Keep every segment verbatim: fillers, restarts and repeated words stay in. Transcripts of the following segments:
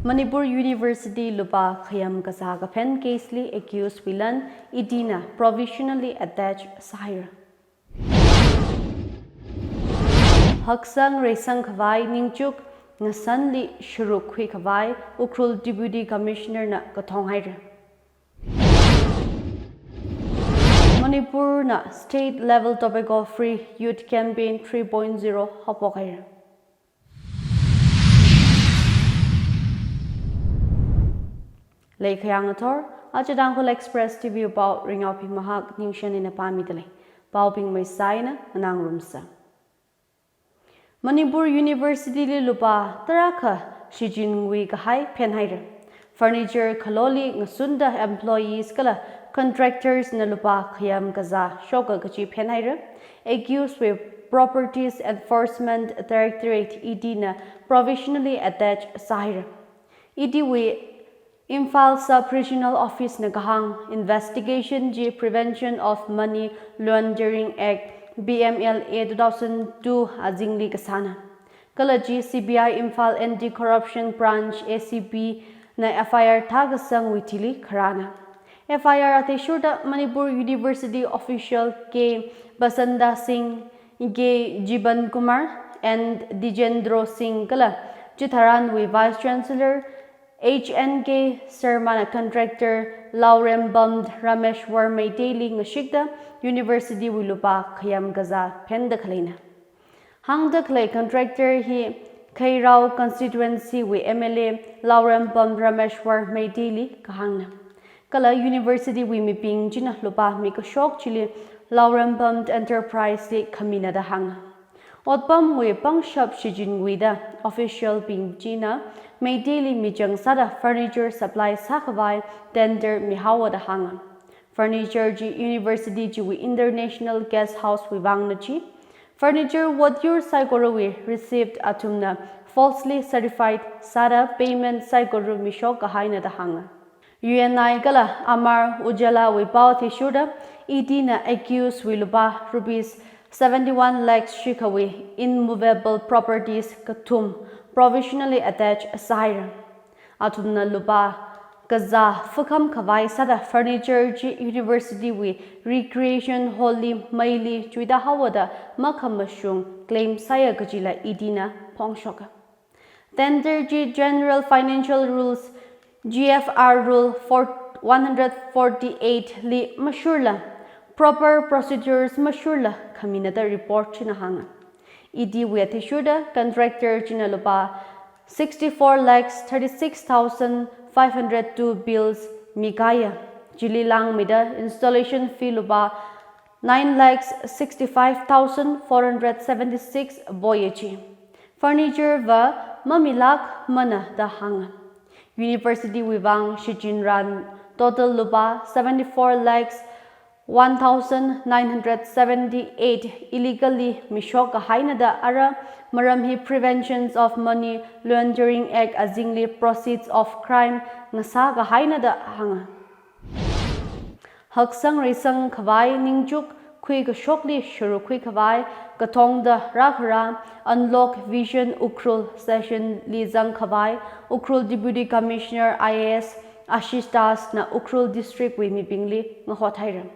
Manipur University lupā khayam kazā kaphen case li accused wuilan E D na provisionally attach sāhaira. Haksang reisang khavai ningchuk ngasanli sharuk khui khavai Ukhrul Deputy Commissioner na kathong haira. Manipur na State Level Tobacco Free Youth Campaign three point zero haophok haira. Leikhayang athor, aja Tangkhul Express T V pao ringao phimahak Ningshen ina pāmida lei. Paobing maisai na nganāngarumsa. Manipur University li lupā tarākha shichin ngui kahai phen haira. Furniture khaloli ngasunda employees kala contractors na lupā khayam kazā shoka kachi phen haira. Accused wui Properties Enforcement Directorate E D na provisionally attach sāhaira. E D wui Imphal Sub Regional Office na kahāng investigation chi Prevention of Money Laundering Act, P M L A two thousand two azingli kasāna. Kala chi C B I Imphal Anti-Corruption Branch, A C B, na F I R thākasangwui thili kharāna. F I R athishurda Manipur University official K Basanta Singh, K Jiban Kumar and Dijendra Singh kala chitharanwui Vice Chancellor H N K Sharma na contractor Laurembam Rameshwar Meitei li ngashikda university wui lupā khayam kazā phenda khaleina. Hāngda khalei contractor hi Kheirao constituency wui M L A Laurembam Rameshwar Meitei li kahāngna. Kala university wui mibing china lupā mikashok chili Laurembam Enterprise li khamina da hānga. Otpamwui pangshap shichin nguida official bing china Meitei li michang sāda furniture supply sākhavai tender mihaowa da hānga. Furniture chi university chiwui International Guest House wui vangna chi. Furniture vot yur saikorawui receipt athumna falsely certified sāda payment saikora mishok kahaina da hānga. U N I kala Amar Ujala wui pao athishurda E D na accused wui lupā rupees seventy-one lakhs shikhawui immovable properties kathum provisionally attach sāhaira. Athumna lupā kazā fakham khavai sāda furniture chi university wui recreation hall li meili chuida haowa da makhamashung claim sāya kajila E D na phongshoka. Tender chi General Financial Rules, G F R Rule four, one hundred forty-eight li mashurla, proper procedures mashurla khamina da report china hānga. E D wui athishurda contractor china lupā sixty-four lakhs thirty-six thousand five hundred two bills mikaya. Chili langmida installation fee lupā nine lakhs sixty-five thousand four hundred seventy-six voya chi. Furniture va mamilākmana da hānga. University wui vang shichin ran total lupā seventy-four lakhs one thousand nine hundred seventy-eight illegally mishok kahaina da ara maram hi Preventions of Money Laundering Act azingli proceeds of crime ngasā kahaina da hānga. Haksang reisang khavai ningchuk khui kashokli sharuk khui khavai kathongda rākhara Unlock Vision Ukhrul session li zang khavai Ukhrul Deputy Commissioner I A S Ashish Das na Ukhrul District wui mibingli ngahot haira.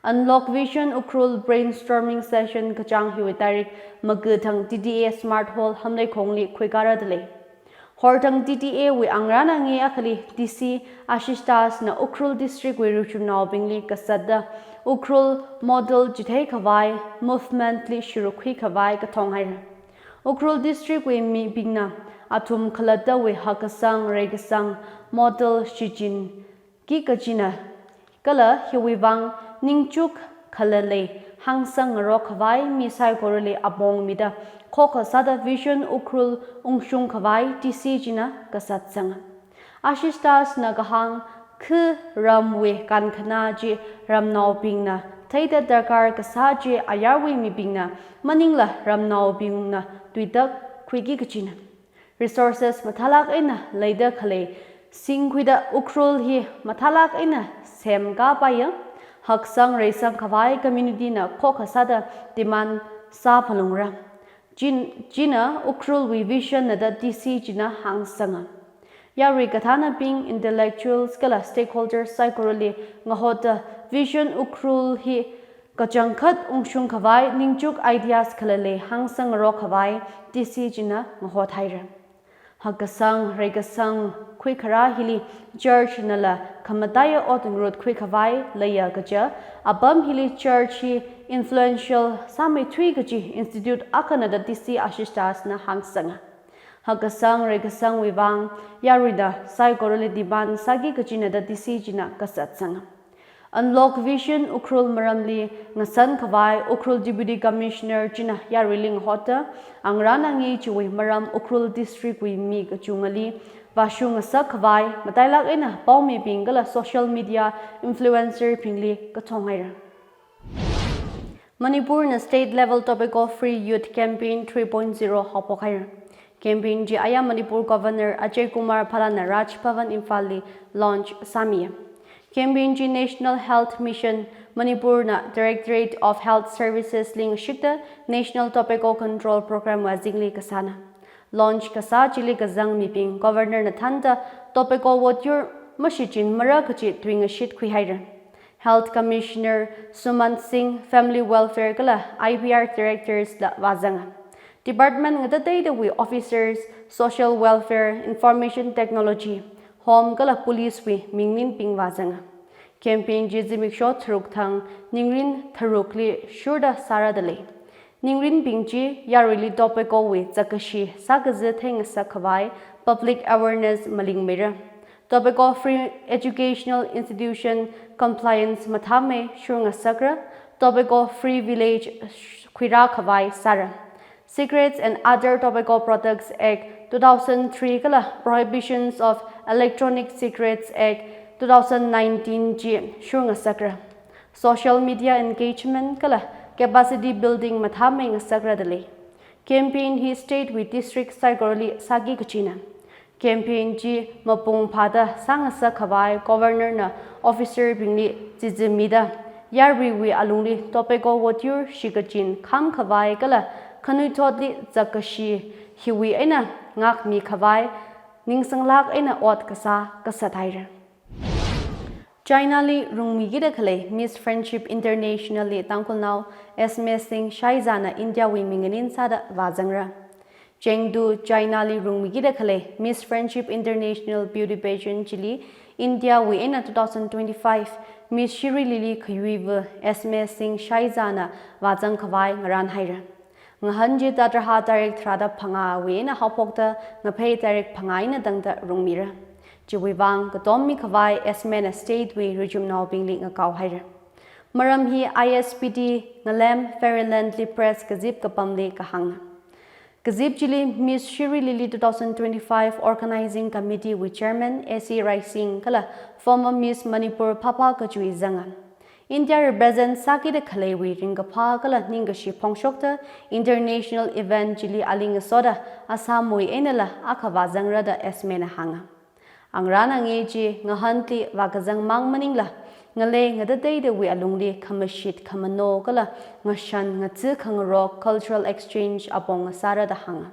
Unlock Vision Ukhrul brainstorming session kachāng hiwui tarik maga thang T T A Smart Hall Hamleikhongli khuikāra da lei. Horthang T T A wui angrana nge akhali D C Ashish Das na Ukhrul District wui ruchumnaobingli kasatda Ukhrul model chithei khavai movement li sharuk khui khavai kathong haira. Ukhrul District wui mibingna athum khalattawui hakkasang reikasang model shichin ki kachina, kala hiwui vang ningchuk khalalei hāngsang ngarok khavai mi saikorali apong mida khokha sāda Vision Ukhrul ungshung khavai D C china kasat sanga. Ashish Das na kahāng khu ramwui kankhana chi ramnaobingna theida darkar kasā chi ayarwui mibingna maningla ramnaobingna tuitak khuiki kachina. Resources mathālāk eina leida khalei singkhuida Ukhrul hi mathālāk eina semkapaiya, haksang reisang khavai community na khokha sāda demand sāphalungra. Chin-, china Ukhrulwui vision na da D C china hāngsanga. Yarui kathānabing, intellectuals kala stakeholders saikorali ngahotta Vision Ukhrul hi kachangkhat ungshung khavai ningchuk ideas khalei hāngsang ngarok khavai D C china ngahot haira. Hakkasang, reikasang khuikharā hili church nala khamataiya ot ngarut khuikhavai leiya kaja, apam hili church hi influential sāmeithui kaji institute akhana da D C Ashish Das na hāngsanga. Hakkasang, reikasangwui vang yaruida saikorali demand sāki kajina da D C china kasatsanga. Unlock Vision Ukhrul maramli ngasan khavai Ukhrul Deputy Commissioner china yaruili ngahotta, angarān angei chiwui maram Ukhrul district wui mi kachungali vāshung ngasak khavai matailak eina paomibing kala social media influencer bingli kathong haira. Manipurna state level tobacco free youth campaign three point zero haophok haira. Campaign chi aya Manipur Governor Ajay Kumar Bhalla na Raj Bhavan Imphal li launch sāmiya. Campaign chi National Health Mission Manipur na Directorate of Health Services li ngashikta National Tobacco Control Program wui azingli kasāna. Launch kasā chili kazang mibing Governor na thānda tobacco votyur mashichinmara kaji tuingashit khuihaira. Health Commissioner Sumant Singh, Family Welfare kala I P R Directors la vāzanga. Department ngatateidawui officers, Social Welfare, Information Technology, Home kala Police wui mingminbing vāzanga. Campaign chi zimiksho tharuk thang ningrin tharukli shurda sāra dalei. Ningrinbing chi yaruili tobacco wui zakkashi sākazi theingasak khavai public awareness malingmeira. Tobacco free educational institution compliance mathāmei shurngasakra. Tobacco free village khuirā khavai sāra. Cigarettes and Other Tobacco Products Act two thousand three kala Prohibitions of Electronic Cigarettes Act two thousand nineteen chi shurngasakra. Social media engagement kala capacity building mathāmei ngasakra dalei. Campaign hi state wui district saikorali sāki kajina. Campaign chi mapung phāda sāngasak khavai Governor na officer bingli chizimmida, yaruiwui alungli tobacco votyur shikachin kham khavai kala khanuithotli zakkashi hiwui eina ngākmi khavai ningsanglak eina ot kasā kasat haira. China li rungmikida khalei Miss Friendship International li Tangkhulnao Esme Singh Shaiza na India wui minganin sāda vāzangra. Chengdu, China li rungmikida khalei Miss Friendship International Beauty Pageant chili India wui eina two thousand twenty-five Miss Shirui Lily khayuiva Esme Singh Shaiza na vāzang khavai ngarān haira. Ngahān chi tatraha tarik tharāda phangāwui eina haophokta ngaphei tarik phangā eina tangda rungmira. Chiwui vang katom mikhavai Esme na state wui rijumnaobingli ngakao haira. Maram hi I S P T Ngalem Fairyland li press kazip kapamli kahānga. Kazip chili Miss Shirui Lily two thousand twenty-five Organizing Committee wui Chairman A C Raising kala former Miss Manipur Phapha Kachui zanga. India represent sākida khaleiwui ringkaphā kala ningkashi phongshokta international event chili ali ngasoda Assam wui einala akha vāzangra da Esme na hānga. Angarān angei chi ngahānli vākazang mang maningla, ngalei ngatateidawui alungli khamashit khamano kala ngashan ngatsi khangarok cultural exchange apong ngasāra da hānga.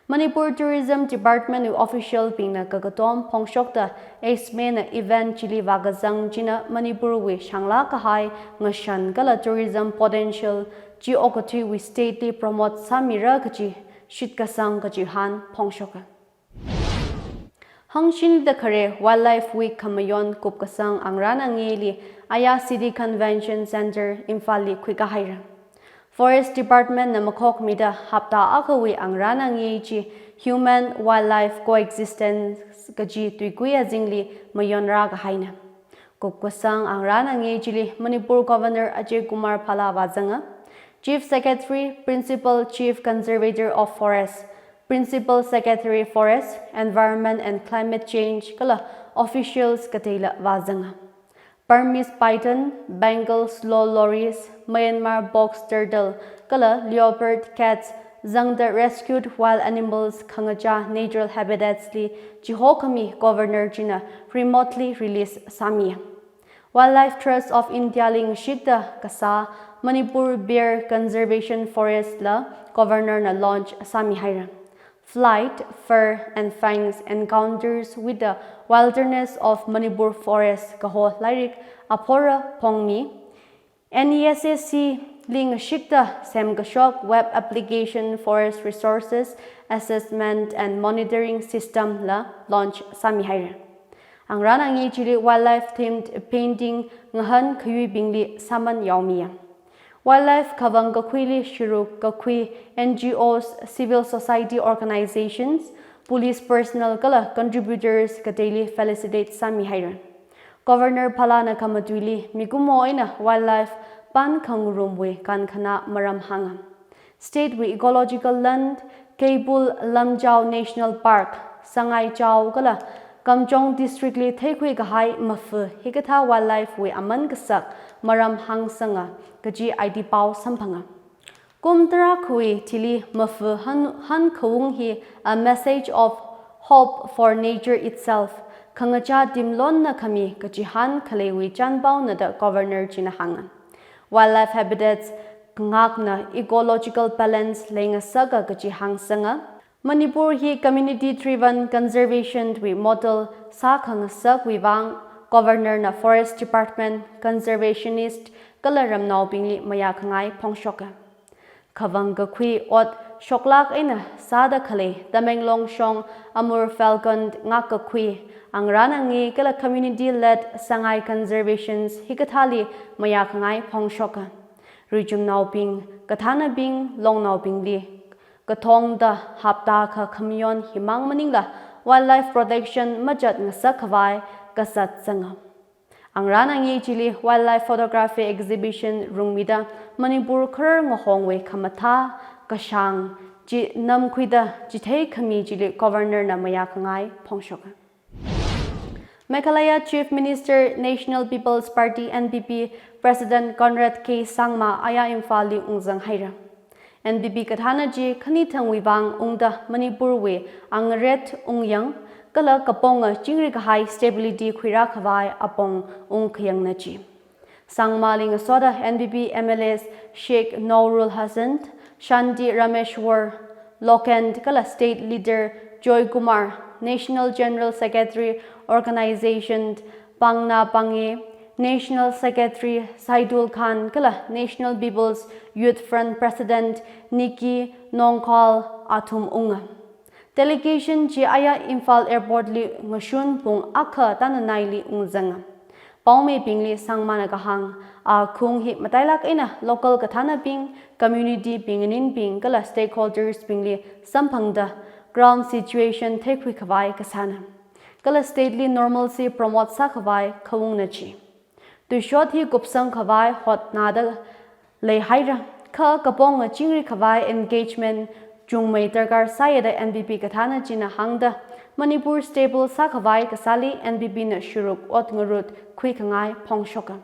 Manipur Tourism Department wui official bingna kakatom phongshokta Esme na event chili vākazang china Manipur wui shānglā kahai ngashan kala tourism potential chi okathuiwui state li promote sāmira kaji shitkasang kachihān phongshoka. Hangshida khare Wildlife Week khamayon kupkasang angarān angeili aya City Convention Centre Imphal li khuikahaira. Forest Department na makhokmida hapta akhawui angarān angei chi human wildlife coexistence kaji tuikui azingli mayonrā kahaina. Kupkasang angarān angei chili Manipur Governor Ajay Kumar Bhalla vāzanga. Chief Secretary, Principal Chief Conservator of Forest, Principal Secretary Forest, Environment and Climate Change kala officials kateila vāzanga. Burmese python, Bengal slow loris, Myanmar box turtle kala leopard cats zangda rescued wild animals khangachā natural habitats li chihokhami Governor china remotely release sāmiya. Wildlife Trust of India li ngashikta kasā Manipur Bear Conservation Forest la Governor na launch sāmihaira. Flight, Fur and Fangs: Encounters with the Wilderness of Manipur Forest kaho lairik aphora phongmi. N E S A C li ngashikta semkashok web application Forest Resources Assessment and Monitoring System la launch sāmihaira. Angrān angi chili wildlife themed painting ngahān khayuibingli sāman yaomiya. Wildlife khavang kakhuili shiruk kakhui, N G Os, civil society organizations, police personnel kala contributors kateili felicitate sāmihaira. Governor Phalana khamatuili mikumo eina wildlife pan khangarumwui kankhana maram hānga. State wui ecological land, Keibul Lamjao National Park, Sangaijao kala Kamjong District li theikhui kahai mafa hikathā wildlife wui aman kasak maram hāngsanga kaji aiti pao samphanga. Kum tarākhui thili mafa hān, hānkhaung hi a message of hope for nature itself, khangachā timlonna khami kachihān khaleiwui chānpaona da Governor china hānga. Wildlife habitats ngakna ecological balance leingasaka kaji hāngsanga. Manipur hi community driven conservation wui model sākhangasakwui vang Governor na Forest Department, conservationist kala ramnaobingli mayākhangai phongshoka. Khavang kakhui ot shoklāk eina sāda khalei Tamenglong shong Amur Falcon ngak kakhui, angrān angi kala community led Sangai conservations hikathāli mayākhangai phongshoka. Ruichumnaobing, kathānabing, longnaobingli kathongda hapta kha khamayon himang maningla wildlife protection machat ngasak khavai kasat sanga. Angrān angi chili wildlife photography exhibition rungmida Manipur kharar ngahongwui khamathā, kashāng chi namkhuida chithei khami chili Governor na mayākhangai phongshoka. Meghalaya Chief Minister, National People's Party, N P P, President Conrad K Sangma aya Imphal li ungzang haira. N P P kathāna chi khanithangwui vang ungda Manipur wui angaret ungyang kala kaponga chingri kahai stability khuirā khavai apong ungkhayangna chi. Sangma li ngasoda N P P M L As Sheikh Noorul Hassan, Shanti Rameshwar, Lokend kala State Leader Joy Kumar, National General Secretary Organization Pangna Pange, National Secretary Saidul Khan kala National People's Youth Front President Nikki Nongkal athum unga. Delegation chi aya Imphal Airport li ngashun pung akha tānanaili ungzanga. Paomibingli Sangmana kahāng, a khaung hi matailāk eina local kathānabing, community bing, ningbing kala stakeholders bingli samphangda ground situation theikhui khavai kasāna. Kala state li normalcy promote sākhavai khaungna chi. Tuishot hi kupsang khavai hotnada leihaira, kha kaponga chingri khavai engagement chungmei darkar sāya da N P P kathāna china hāngda, Manipur stable sākhavai kasāli N P P na shuruk ot ngarut khuikhangai phongshoka.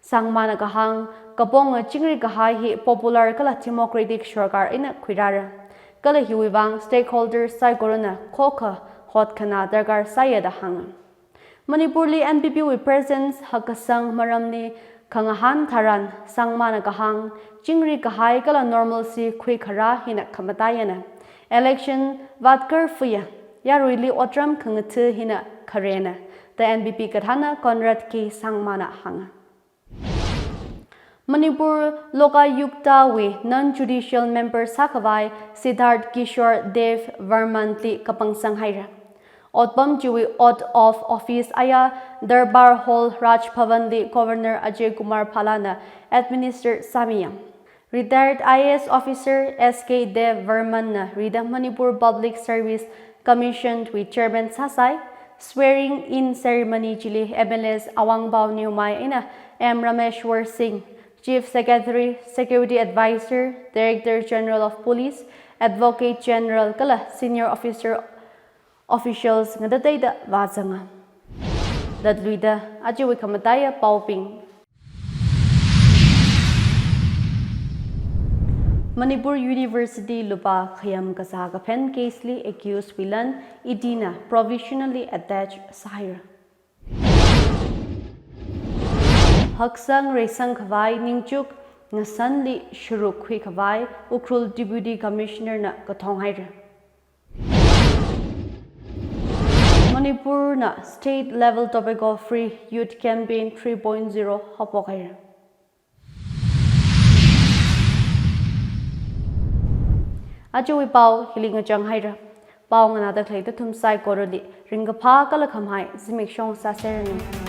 Sangmana kahāng, kaponga chingri kahai hi popular kala democratic sorkar eina khuirāra. Kala hiwui vang stakeholders saikorana khokha hotkhana darkar sāya da hānga. Manipur li N P P wui presence hakkasang maramli khangahān tharan Sangmana kahāng, chingri kahai kala normalcy khuikharā hina khamataiyana. Election vātkar fuya, yaruili otram khangatha hina kharena, da N P P kathāna Conrad K Sangmana hānga. Manipur Lokayukta wui non-judicial member sākhavai Siddharth Kishore Dev Varman li kapangsang haira. Otpam chiwui oath of office aya Darbar Hall Raj Bhavan li Governor Ajay Kumar Bhalla na administer sāmiya. Retired I A S officer S K Dev Varman na rida Manipur Public Service Commission wui chairman sāsai. Swearing in ceremony chili M L As Awangbau Newmai eina M Rameshwar Singh, Chief Secretary, Security Advisor, Director General of Police, Advocate General kala senior officer, officials ngatateida vāzanga. Latluida ajawui khamataiya paobing. Manipur University lupā khayam kazā kaphen case li accused wuilan E D na provisionally attach sāhaira. Haksang reisang khavai ningchuk ngasanli shuruk khuikhavai Ukhrul Deputy Commissioner na kathong haira. Manipurna State Level Tobacco Free Youth Campaign three point zero haophok haira. Ajawui pao hili ngachang haira. Pao nganāda khalei nathum saikorali ringkaphā kala khamahai zimiksho sāseranu.